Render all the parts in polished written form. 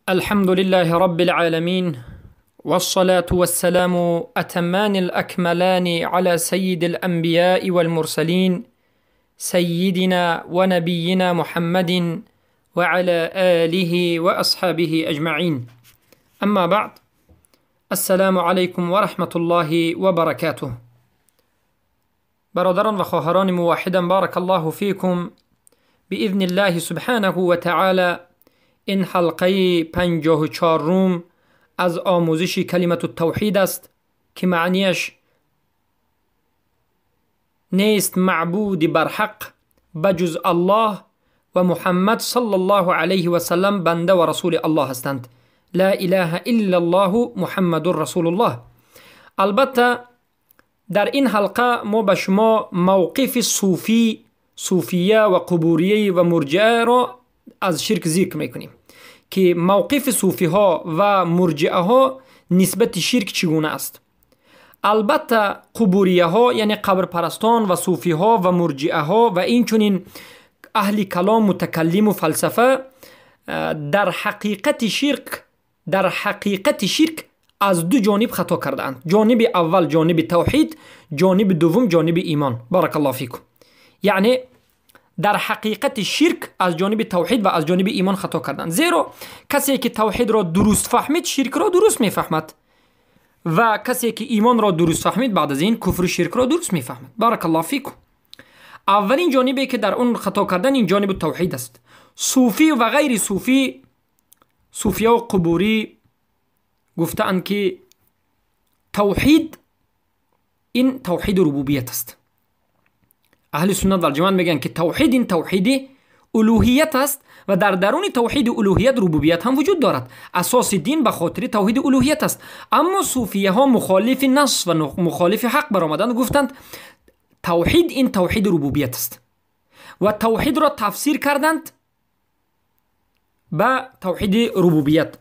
الحمد لله رب العالمين، والصلاة والسلام أتمان الأكملان على سيد الأنبياء والمرسلين، سيدنا ونبينا محمد وعلى آله وأصحابه أجمعين. أما بعد، السلام علیکم و رحمة الله و برکاته. برادران و خواهران موحدان، بارک الله فیکم. بإذن الله سبحانه و تعالی این حلقه 54 از آموزش کلمة التوحید است که معنیش نیست معبود برحق بجز الله و محمد صلی الله علیه و سلم بنده و رسول الله هستند. لا اله الا الله محمد رسول الله. البته در این حلقه ما به شما موقف صوفی، صوفیه و قبوریه و مرجئه را از شرک ذکر میکنیم که موقف صوفی ها و مرجئه ها نسبت شرک چگونه است. البته قبوریه ها یعنی قبر پرستان و صوفی ها و مرجئه ها و این چنین اهل کلام، متکلم و فلسفه در حقیقت شرک از دو جانب خطا کردند. جانب اول جانب توحید، جانب دوم جانب ایمان. بارک الله فیکم. یعنی در حقیقت شرک از جانب توحید و از جانب ایمان خطا کردند. زیرا کسی که توحید را درست فهمید شرک را درست میفهمد و کسی که ایمان را درست فهمید بعد از این کفر و شرک را درست میفهمد. بارک الله فیکم. اولین جانبی که در اون خطا کردن این جانب توحید است. صوفی و غیر صوفی، صوفیه و قبوری گفتند که توحید این توحید ربوبیت است. اهل سنت و الجماعت میگن که توحید این توحید الوهیت است و در درون توحید الوهیت ربوبیت هم وجود دارد. اساس دین به خاطر توحید الوهیت است. اما صوفیه ها مخالف نص و مخالف حق برآمدند و گفتند توحید این توحید ربوبیت است و توحید را تفسیر کردند به توحید ربوبیت،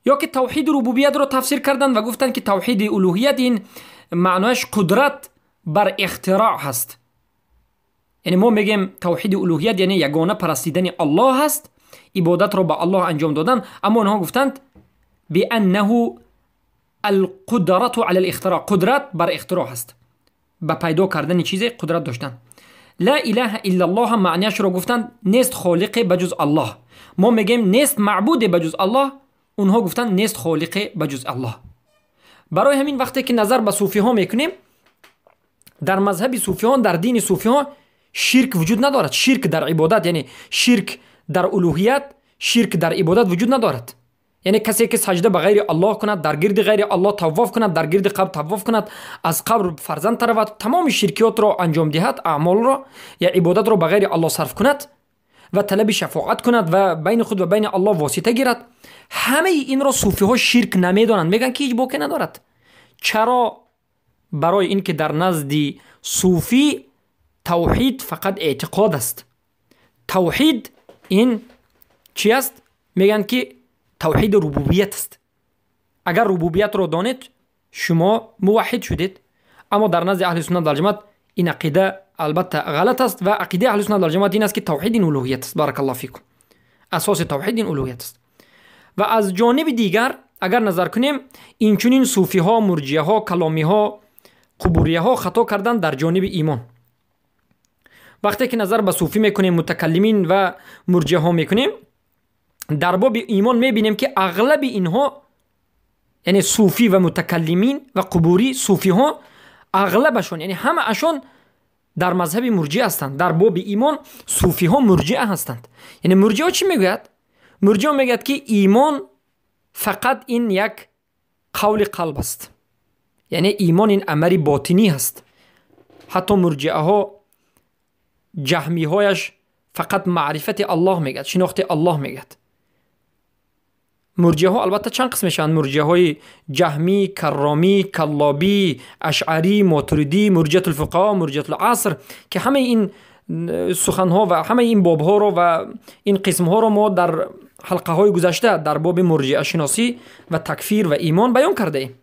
یا که توحید ربوبیت را تفسیر کردند و گفتند که توحید الوهیت این معنایش قدرت بر اختراع هست. یعنی ما میگیم توحید الوهیت یعنی یگانه پرستیدن الله هست، عبادت را به الله انجام دادن. اما آنها گفتند بانه القدرت علی الاختراع، قدرت بر اختراع هست، به پیدا کردن چیزی قدرت داشتن. لا اله الا الله معنیش را گفتند نیست خالق بجز الله. ما میگیم نیست معبود بجز الله، اونها گفتند نیست خالق بجز الله. برای همین وقتی که نظر به صوفی ها میکنیم، در مذهب صوفی ها، در دین صوفی ها شرک وجود ندارد. شرک در عبادت یعنی شرک در الوهیت، شرک در عبادت وجود ندارد. یعنی کسی که سجده به غیر الله کند، در گرد غیر الله طواف کند، در گرد قبر طواف کند، از قبر فرزند ترود، تمام شرکیات را انجام دهد، اعمال را یا عبادت را به غیر الله صرف کند و طلب شفاعت کند و بین خود و بین الله واسطه گیرد، همه این را صوفی ها شرک نمیدانند، میگن که هیچ باکی ندارد. چرا؟ برای اینکه در نزد صوفی توحید فقط اعتقاد است. توحید این چی است؟ میگن که توحید ربوبیت است. اگر ربوبیت را دانید شما موحد شدید. اما در نزد اهل سنت و الجماعت این عقیده البته غلط است و عقیده اهل سنت و الجماعت این است که توحید این الوهیت است. بارک الله فیکم. اساس توحید این الوهیت است. و از جانب دیگر اگر نظر کنیم، این چنین صوفی ها، مرجیه ها، کلامی ها، قبوریه ها خطا کردن در جانب ایمان. وقتی که نظر به صوفی میکنیم، متکلمین و مرجیه ها میکنیم، در باب ایمان میبینیم که اغلب اینها یعنی صوفی و متکلمین و قبوری، صوفی ها اغلبشون یعنی همه اشون در مذهب مرجئه هستند. در باب ایمان صوفی ها مرجئه هستند. یعنی مرجئه چی میگوید؟ مرجئه میگوید که ایمان فقط این یک قول قلب است، یعنی ایمان این امر باطنی هست. حتی مرجئه ها جهمی هایش فقط معرفت الله میگد، شناخت الله میگد. مرجئه ها البته چند قسم میشن؟ مرجئه های جهمی، کرامی، کلابی، اشعری، ماتریدی، مرجئه الفقها، مرجئه العصر، که همه این سخن ها و همه این باب ها رو و این قسم ها رو ما در حلقه های گذشته در باب مرجئه شناسی و تکفیر و ایمان بیان کرده ایم.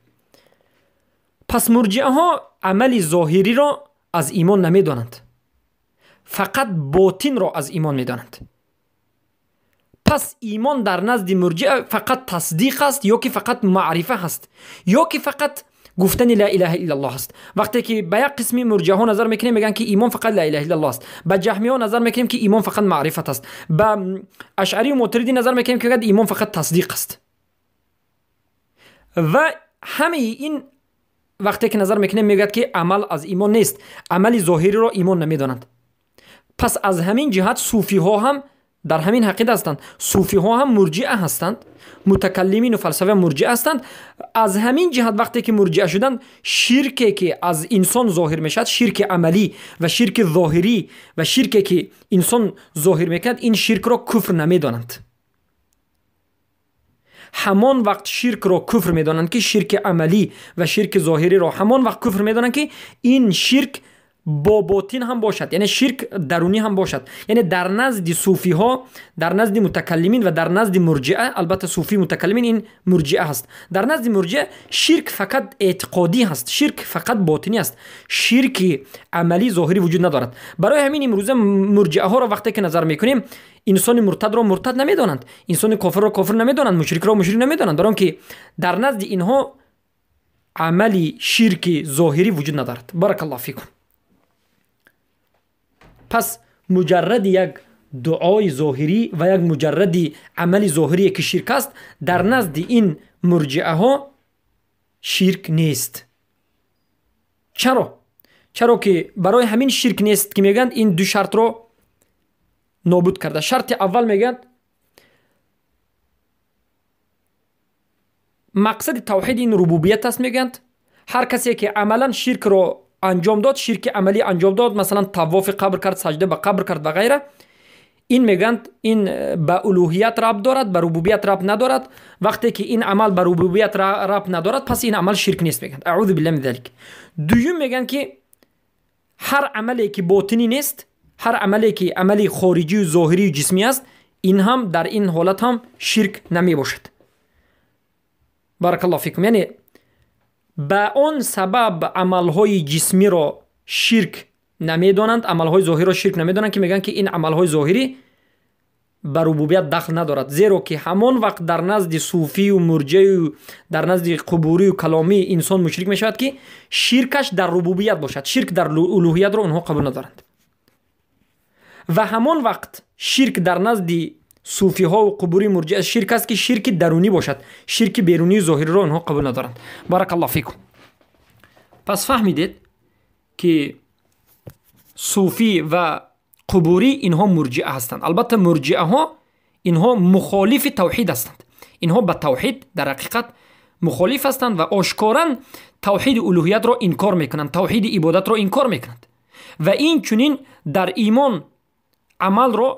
پس مرجئه ها عمل ظاهری را از ایمان نمیدانند، فقط باطن را از ایمان میدانند. Пас имон дар назди мурҷиа фақат тасдиқ аст ё ки фақат маърифа ҳаст, ё ки фақат гуфтани ла илаҳа иллаллоҳ аст. Вақте ки ба як қисми мурҷиаҳо назар мекунем, мегӯянд, ки имон фақат ла илаҳа иллаллоҳ аст. Ба ҷаҳмиҳо назар мекунем, ки имон фақат маърифат аст. Ба ашъарию мотуридӣ назар мекунем, ки мегӯяд, имон фақат тасдиқ аст. Ва ҳамаи ин вақте ки назар мекунем, мегӯяд, ки амал аз имон нест, амали зоҳириро имон намедонанд. Пас аз ҳамин ҷиҳат суфиҳо ҳам дар ҳамин ҳақида ҳастанд. Суфиҳо ҳам мурҷиа ҳастанд, мутакаллимину фалсафа мурҷиа ҳастанд. Аз ҳамин ҷиҳат, вақте ки мурҷиа шуданд, ширке ки аз инсон зоҳир мешавад, ширки амалӣ ва ширки зоҳирӣ ва ширке ки инсон зоҳир мекунад, ин ширкро куфр намедонанд. Ҳамон вақт ширкро куфр медонанд, ки ширки амалӣ ва ширки зоҳириро ҳамон вақт куфр медонанд, ки ин ширк бо ботин ҳам бошад, яъне ширк дарунӣ ҳам бошад. Яъне дар назди суфиҳо, дар назди мутакаллимин ва дар назди мурҷиа, албатта суфи мутакаллимин ин мурҷиа ҳаст, дар назди мурҷиа ширк фақат эътиқодӣ ҳаст, ширк фақат ботинӣ аст, ширки амалӣ зоҳирӣ вуҷуд надорад. Барои ҳамин имрӯза мурҷиаҳоро вақте ки назар мекунем, инсони муртадро муртад намедонанд, инсони кофирро кофир намедонанд, мушрикро мушрик намедонанд, барои он ки дар назди инҳо амали ширки зоҳирӣ вуҷуд надорад. Баракаллоҳу фикум. Пас муҷарради як дуои зоҳирӣ ва як муҷарради амали зоҳирие ки ширк аст, дар назди ин мурҷиаҳо ширк нест. Чаро? Чаро ки барои ҳамин ширк нест, ки мегӯянд, ин ду шартро нобуд карда. Шарти аввал, мегӯянд, мақсади тавҳид ин рубубият аст. Мегӯянд, ҳар касе ки амалан ширкро анҷом дод, ширки амалӣ анҷом дод, масалан, тавофи қабр кард, саҷда ба қабр кард ва ғайра, ин, мегӯянд, ин ба улӯҳият рабт дорад, ба рубубият рабт надорад. Вақте ки ин амал ба рубубият рабт надорад, пас ин амал ширк нест, мегӯянд. Аъузу биллаҳи мин залик. Дуюм, мегӯянд, ки ҳар амале ки ботинӣ нест, ҳар амале ки амали хориҷию зоҳирию ҷисмӣ аст, ин ҳам дар ин ҳолат ҳам ширк намебошад. Баракаллоҳу фикум. Яъне ба он сабаб амалҳои ҷисмиро ширк намедонанд, амалҳои зоҳириро ширк намедонанд, ки мегӯянд, ки ин амалҳои зоҳирӣ ба рубубият дахл надорад. Зеро ки ҳамон вақт дар назди суфию мурҷаю дар назди қубурию каломӣ инсон мушрик мешавад, ки ширкаш дар рубубият бошад. Ширк дар улӯҳиятро онҳо қабул надоранд. Ва ҳамон вақт ширк дар назди суфиҳову қубури мурҷиа ширк аст, ки ширки дарунӣ бошад, ширки берунию зоҳириро онҳо қабул надоранд. Баракаллоҳу фикум. Пас фаҳмидед, ки суфӣ ва қубурӣ инҳо мурҷиа ҳастанд. Албатта, мурҷиаҳо инҳо мухолифи тавҳид ҳастанд. Инҳо ба тавҳид дар ҳақиқат мухолиф ҳастанд ва ошкоран тавҳиди улӯҳиятро инкор мекунанд, тавҳиди ибодатро инкор мекунанд ва инчунин дар имон амалро,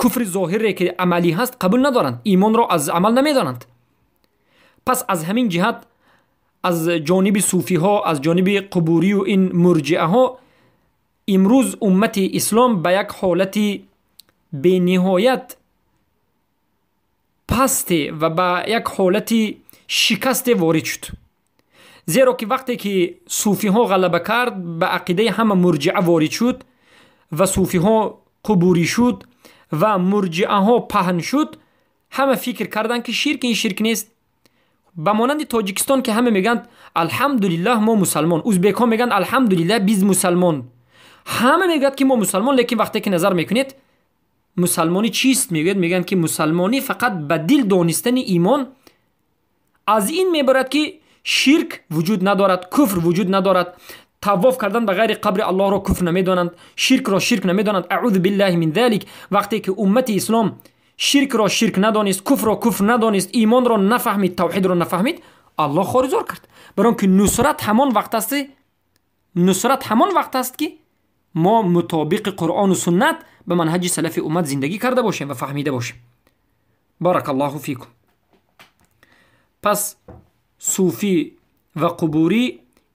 куфри зоҳире ки амалӣ ҳаст, қабул надоранд, имонро аз амал намедонанд. Пас аз ҳамин ҷиҳат аз ҷониби суфиҳо, аз ҷониби қубурию ин мурҷиаҳо имрӯз уммати ислом ба як ҳолати бениҳоят пасте ва ба як ҳолати шикасте ворид шуд. Зеро ки вақте ки суфиҳо ғалаба кард, ба ақидаи ҳама мурҷиа ворид шуд ва суфиҳо қубурӣ шуд ва мурҷиаҳо паҳн шуд, ҳама фикр карданд, ки ширк ин ширк нест. Ба монанди Тоҷикистон, ки ҳама мегӯянд: «Алҳамдулиллаҳ, мо мусалмон». Узбекҳо мегӯянд: «Алҳамдулиллаҳ, биз мусалмон». Ҳама мегӯяд, ки мо мусалмон, лекин вақте ки назар мекунед, мусалмонӣ чист, мегӯяд, мегӯянд, ки мусалмонӣ фақат ба дил донистани имон аз ин мебарад, ки ширк вуҷуд надорад, куфр вуҷуд надорад, тавоф кардан ба ғайри қабри Аллоҳро куфр намедонанд, ширкро ширк намедонанд. Аъузу биллаҳи мин залик. Вақте ки уммати ислом ширкро ширк надонист, куфрро куфр надонист, имонро нафаҳмид, тавҳидро нафаҳмид, Аллоҳ хоризор кард. Барои он ки нусрат ҳамон вақт аст, нусрат ҳамон вақт аст, ки мо мутобиқи Қуръону суннат ба манҳаҷи салафи уммат зиндагӣ карда бошем ва фаҳмида бошем. Баракаллоҳу фикум. Пас суфӣ ва қубурӣ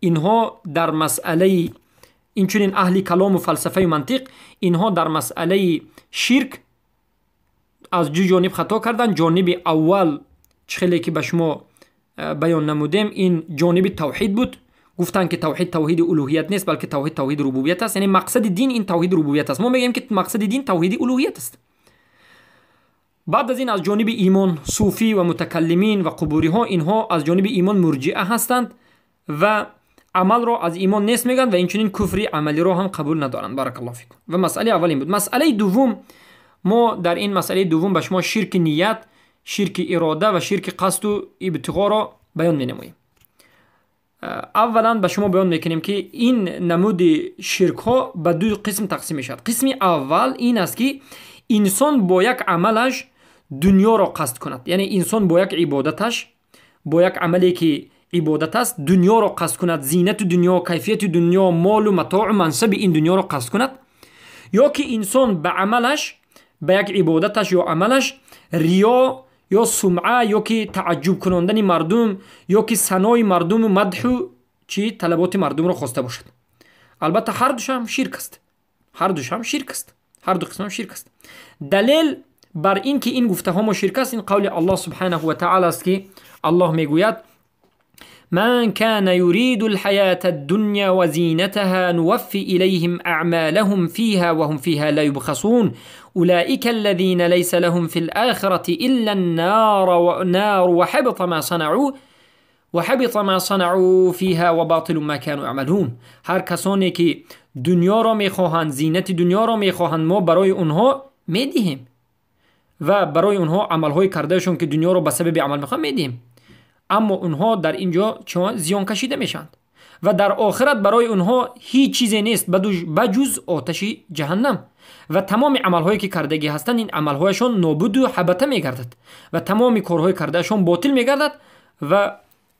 инҳо дар масъалаи, инчунин аҳли калому фалсафаю мантиқ, инҳо дар масъалаи ширк аз ду ҷониб хато карданд. Ҷониби аввал, чӣ хеле ки ба шумо баён намудем, ин ҷониби тавҳид буд. Гуфтанд, ки тавҳид тавҳиди улӯҳият нест, балки тавҳид тавҳиди рубубият аст, яъне мақсади дин ин тавҳиди рубубият аст. Мо мегӯем, ки мақсади дин тавҳиди улӯҳият аст. Баъд аз ин аз ҷониби имон суфӣ ва мутакаллимин ва қубуриҳо, инҳо аз ҷониби имон мурҷиа ҳастанд ва амалро аз имон нест мегӯянд ва инчунин куфри амалиро ҳам қабул надоранд. Баракаллоҳу фикум. Ва масъалаи аввал ин буд. Масъалаи дуввум, мо дар ин масъалаи дуввум ба шумо ширки ният, ширки ирода ва ширки қасду ибтиғоро баён менамоем. Аввалан ба шумо баён мекунем, ки ин намуди ширкҳо ба ду қисм тақсим мешавад. Қисми аввал ин аст, ки инсон бо як амалаш дунёро қасд кунад, яъне инсон бо як ибодаташ, бо як амале ки ибодат аст, дунёро қасд кунад, зинату дунё, кайфияти дунё, молу матоу мансаби ин дунёро қасд кунад, ё ки инсон ба амалаш, ба як ибодаташ ё амалаш риё ё сумъа ё ки тааҷҷуб кунондани мардум ё ки санои мардуму мадҳу чи талаботи мардумро хоста бошад. Албатта, ҳар душам ширк аст, ҳар душам ширк аст, ҳар ду қисмам ширк аст. Далел бар ин ки ин гуфтаҳо мо ширк аст, ин қавли Аллоҳ субҳанаҳу ва таъала аст, ки Аллоҳ мегӯяд: من كان يريد الحياة الدنيا وزينتها نوفي إليهم أعمالهم فيها وهم فيها لا يبخسون أولئك الذين ليس لهم في الآخرة إلا النار وحبط ما صنعوا فيها وباطل ما كانوا يعملون. هر کسانی که دنیا را میخواهند، زینت دنیا را میخواهند، ما برای اونها میدهیم و برای اونها عملهای کردهشون که دنیا را به سبب عمل میخواهند میدهیم، اما اونها در اینجا زیان کشیده میشند و در آخرت برای اونها هیچ چیزی نیست بجز آتش جهنم و تمام عملهایی که کردگی هستند این عملهایشان نابود و حبطه میگردد و تمام کارهای کردهشان باطل میگردد و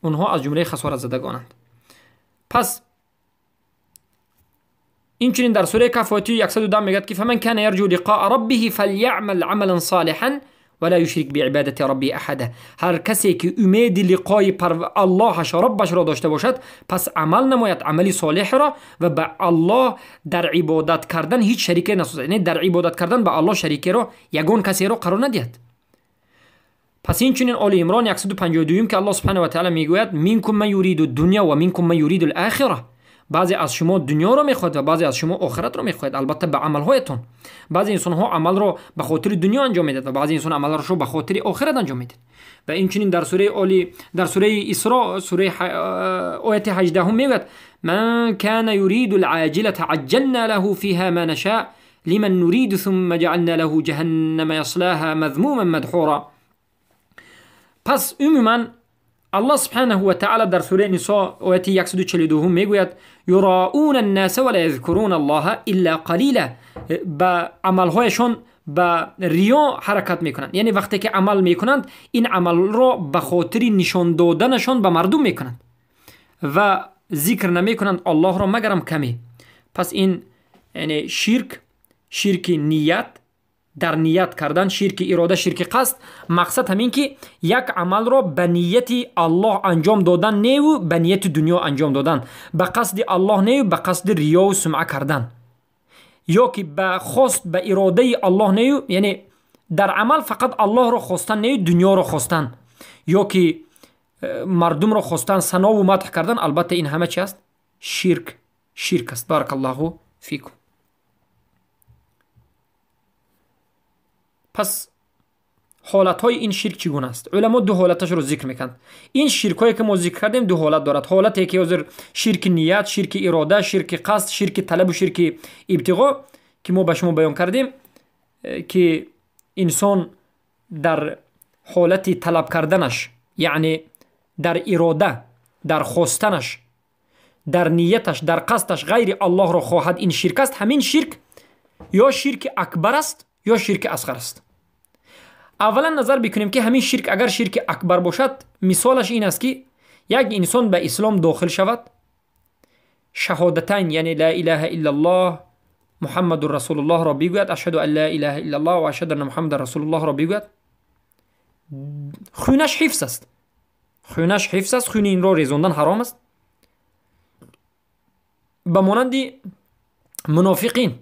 اونها از جمله خسارت زدگانند. پس اینچنین در سوره کهف آیه 110 میگد که فمن کان یرجو لقاء ربه فلیعمل عملا صالحا ولا يشرك بعبادة ربه احدا. هر کسی که امید لقای اللهش ربش را داشته باشد پس عمل نماید عملی صالح را و به الله در عبادت کردن هیچ شریک نسازد، یعنی در عبادت کردن به الله شریک را یگان کسی را قرار ندهد. پس اینچنین آل عمران 152 که الله سبحانه و تعالی میگوید منکم من یرید الدنیا و منکم من یرید الاخره. بعضی از شما دنیا را میخواهد و بعضی از شما آخرت را میخواهد، البته به عملهایتان. بعضی انسان ها عمل را به خاطر دنیا انجام میدهد و بعضی انسان عمل را به خاطر آخرت انجام میدهد. و اینچنین در سوره آلی در سوره اسراء سوره آیه 18 میگوید من كان يريد العاجلة عجلنا له فيها ما نشاء لمن نريد ثم جعلنا له جهنم يصلاها مذموما مدحورا. پس عموما الله سبحانه و تعالی در سوره نساء آیه 142 میگوید یراؤون الناس ولا یذکرون الله الا قلیلا. به عملهایشان به ریا حرکت میکنند، یعنی وقتی که عمل میکنند این عمل را به خاطر نشان دادنشان به مردم میکنند و ذکر نمیکنند الله را مگرم کمی. پس این یعنی شرک، شرک نیت، در نیت کردن، شرک اراده، شرک قصد، مقصد همین که یک عمل را به نیت الله انجام دادن نه و به نیت دنیا انجام دادن، به قصد الله نه و به قصد ریا و سمعه کردن، یا که به خواست به اراده الله نه، یعنی در عمل فقط الله را خواستن نه دنیا را خواستن، یا که مردم را خواستن، ثنا و مدح کردن. البته این همه چی است؟ شرک، شرک است. بارک الله فیکم. پس حالتهای این شرک چگونه است؟ علما دو حالتش رو ذکر میکنند. این شرک که ما ذکر کردیم دو حالت دارد. حالتی که حاضر شرک نیت، شرک اراده، شرک قصد، شرک طلب و شرک ابتغا که ما به شما بیان کردیم که انسان در حالت طلب کردنش، یعنی در اراده، در خواستنش، در نیتش، در قصدش غیر الله را خواهد، این شرک است. همین شرک یا شرک اکبر است یا شرک اصغر است. اولا نظر بکنیم که همین شرک اگر شرک اکبر باشد، مثالش این است که یک انسان به اسلام داخل شود، شهادتین یعنی لا اله الا الله محمد رسول الله را بگوید، اشهد ان لا اله الا الله و اشهد ان محمد رسول الله را بگوید، خونش حفظ است، خونش حفظ است، خون این را ریزاندن حرام است. به مانند منافقین،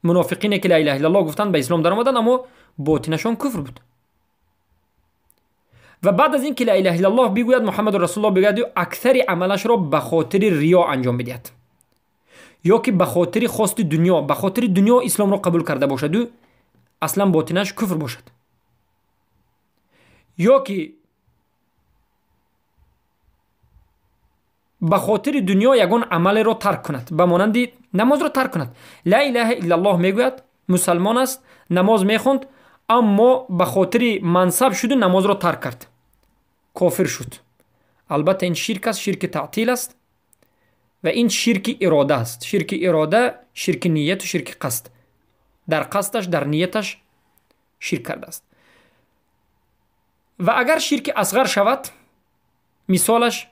منافقین که لا اله الا الله گفتند به اسلام در آمدند اما باطنشان کفر بود. و بعد از اینکه لا اله الا الله بگوید، محمد رسول الله بگوید، اکثر عملش را به خاطر ریا انجام بدهد یا که به خاطر خواست دنیا، به خاطر دنیا اسلام را قبول کرده باشد و اصلا باطنش کفر باشد. Ё ки ба хотири дунё ягон амалеро тарк кунад, ба монанди намозро тарк кунад. Ла илаҳа иллаллоҳ мегӯяд, мусалмон аст, намоз мехонд, аммо ба хотири мансаб шуду намозро тарк кард, кофир шуд. Албатта ин ширк аст, ширки таътил аст ва ин ширки ирода аст. Ширки ирода, ширки нияту ширки қасд. Дар қасдаш, дар нияташ ширк кардааст. Ва агар ширки асғар шавад, мисолаш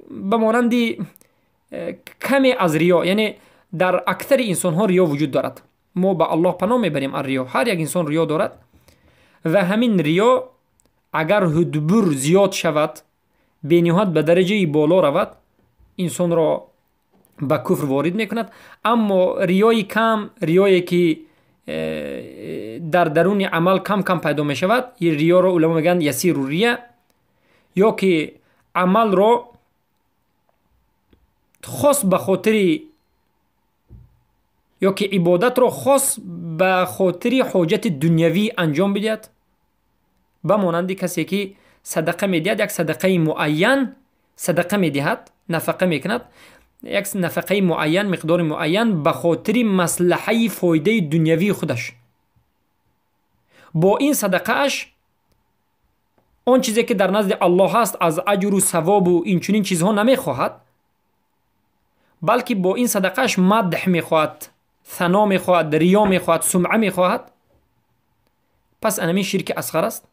ба монанди каме аз риё, яъне дар аксари инсонҳо риё вуҷуд дорад. Мо ба Аллоҳ паноҳ мебарем аз риё. Ҳар як инсон риё дорад ва ҳамин риё агар ҳудбур зиёд шавад, бениҳоят ба дараҷаи боло равад, инсонро ба куфр ворид мекунад. Аммо риёи кам, риёе ки дар даруни амал кам кам пайдо мешавад, риёро уламо мегӯянд ясиру рия, ё ки амалро хос ба хотири ё ки ибодатро хос ба хотири ҳоҷати дунявӣ анҷом бидиҳад, ба монанди касе ки садақа медиҳад, як садақаи муайян садақа медиҳад, нафақа мекунад, як нафақаи муайян, миқдори муайян ба хотири маслаҳаи фоидаи дунявии худаш. Бо ин садақааш он чизе ки дар назди Аллоҳ аст аз аҷру савобу инчунин чизҳо намехоҳад, балки бо ин садақааш мадҳ мехоҳад, сано мехоҳад, риё мехоҳад, сумъа мехоҳад. Пас анамин ширки асғар аст.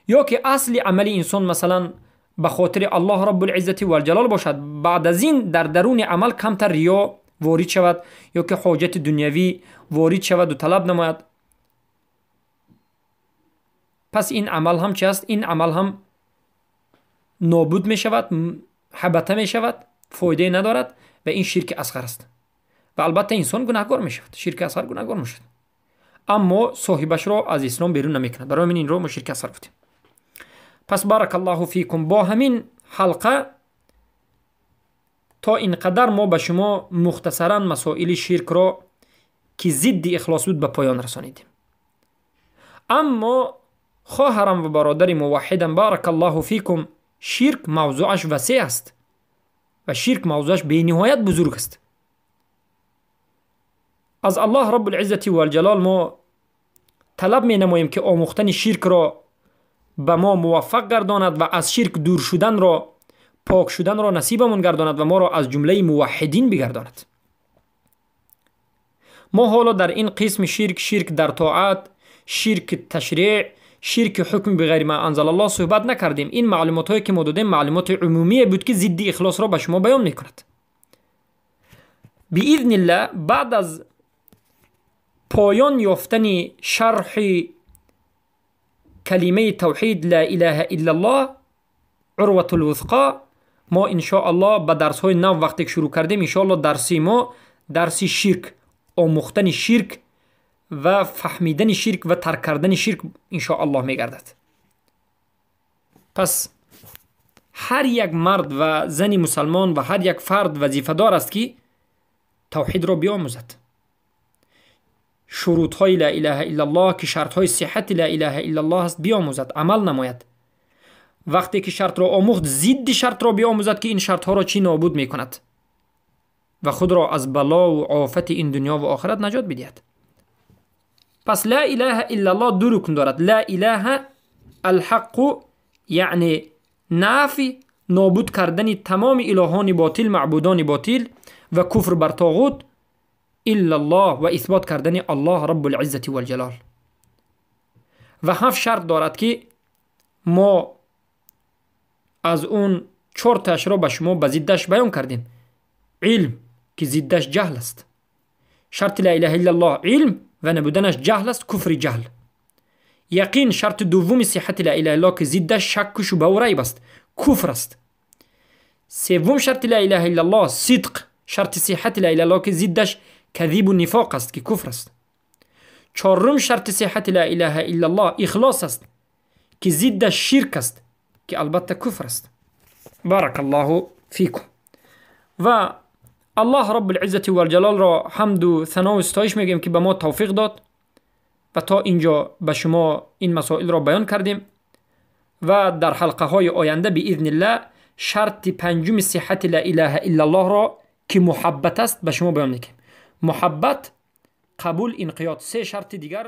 Ё ки асли амали инсон масалан ба хотири Аллоҳ Раббулиззати валҷалол бошад, баъд аз ин дар даруни амал камтар риё ворид шавад ё ки ҳоҷати дунявӣ ворид шаваду талаб намояд, пас ин амал ҳам чи аст? Ин амал ҳам нобуд мешавад, ҳабата мешавад, фоидае надорад ва ин ширки асғар аст. Ва албатта инсон гунаҳгор мешавад, ширки асғар гунаҳгор мешавад, аммо соҳибашро аз ислом берун намекунад. Барои ҳамин инро мо ширки асғар гуфтем. Пас баракаллоҳу фикум, бо ҳамин ҳалқа то ин қадар мо ба шумо мухтасаран масоили ширкро ки зидди ихлос буд ба поён расонидем. Аммо хоҳарам ва бародари муваҳҳидам, баракаллоҳу фикум, ширк мавзӯаш васеъ аст ва ширк мавзӯаш бениҳоят бузург аст. Аз Аллоҳ Раббулиззати валҷалол мо талаб менамоем ки омӯхтани ширкро ба мо муваффақ гардонад ва аз ширк дур шуданро, пок шуданро насибамон гардонад ва моро аз ҷумлаи муваҳҳидин бигардонад. Мо ҳоло дар ин қисми ширк, ширк дар тоат, ширки ташриъ, ширки ҳукм биғайри ма анзалаллоҳ суҳбат накардем. Ин маълумотҳое ки мо додем маълумоти умумие буд ки зидди ихлосро ба шумо баён мекунад. Биизниллаҳ баъд аз поён ёфтани шарҳи калимаи тавҳид ла илаҳа иллаллоҳ, урватул вусқо, мо иншоаллоҳ ба дарсҳои нав вақте ки шурӯъ кардем, иншоаллоҳ дарси мо дарси ширк, омӯхтани ширк ва фаҳмидани ширк ва тарк кардани ширк иншоаллоҳ мегардад. Пас ҳар як мард ва зани мусалмон ва ҳар як фард вазифадор аст ки тавҳидро биомӯзад. Шурутҳои ла илаҳа иллаллоҳ ки шартҳои сиҳати ла илаҳа иллаллоҳ аст биомӯзад, амал намояд. Вақте ки шартро омӯхт, зидди шартро биомӯзад ки ин шартҳоро чӣ нобуд мекунад ва худро аз балову офати ин дунё ва охират наҷот бидиҳад. Пас ла илаҳа иллаллоҳ ду рукн дорад. Ла илаҳа алҳаққу, яъне нафи, нобуд кардани тамоми илоҳони ботил, маъбудони ботил ва куфр бар тоғут, иллаллоҳ ва исбот кардани Аллоҳ Раббулиззати валҷалол. Ва ҳафт шарт дорад ки мо аз он чорташро ба шумо ба зиддаш баён кардем. Илм ки зиддаш ҷаҳл аст. Шарти ла илаҳа иллаллоҳ илм ва набуданаш ҷаҳл аст, куфри ҷаҳл. Яқин шарти дуввуми сиҳати ла илаҳа иллаллоҳ ки зиддаш шакку шубҳаву райб аст, куфр аст. Севвум шарти ла илаҳа иллаллоҳ сидқ, шарти сиҳати ла илаҳа иллаллоҳ ки зиддаш кадибу нифоқ аст ки куфр аст. Чорум шарти сиҳати ла илаҳа иллаллоҳ ихлос аст ки зиддаш ширк аст ки албатта куфр аст. Баракаллоҳу фикум. Ва Аллоҳ Раббулиззати валҷалолро ҳамду санову ситоиш мегӯем ки ба мо тавфиқ дод. Ва то инҷо ба шумо ин масоилро баён кардем ва дар ҳалқаҳои оянда биизниллаҳ шарти панҷуми сиҳҳати ла илаҳа иллаллоҳро, ки муҳаббат аст, ба шумо баён мекунем. Муҳаббат, қабул, инқиёд, се шарти дигар.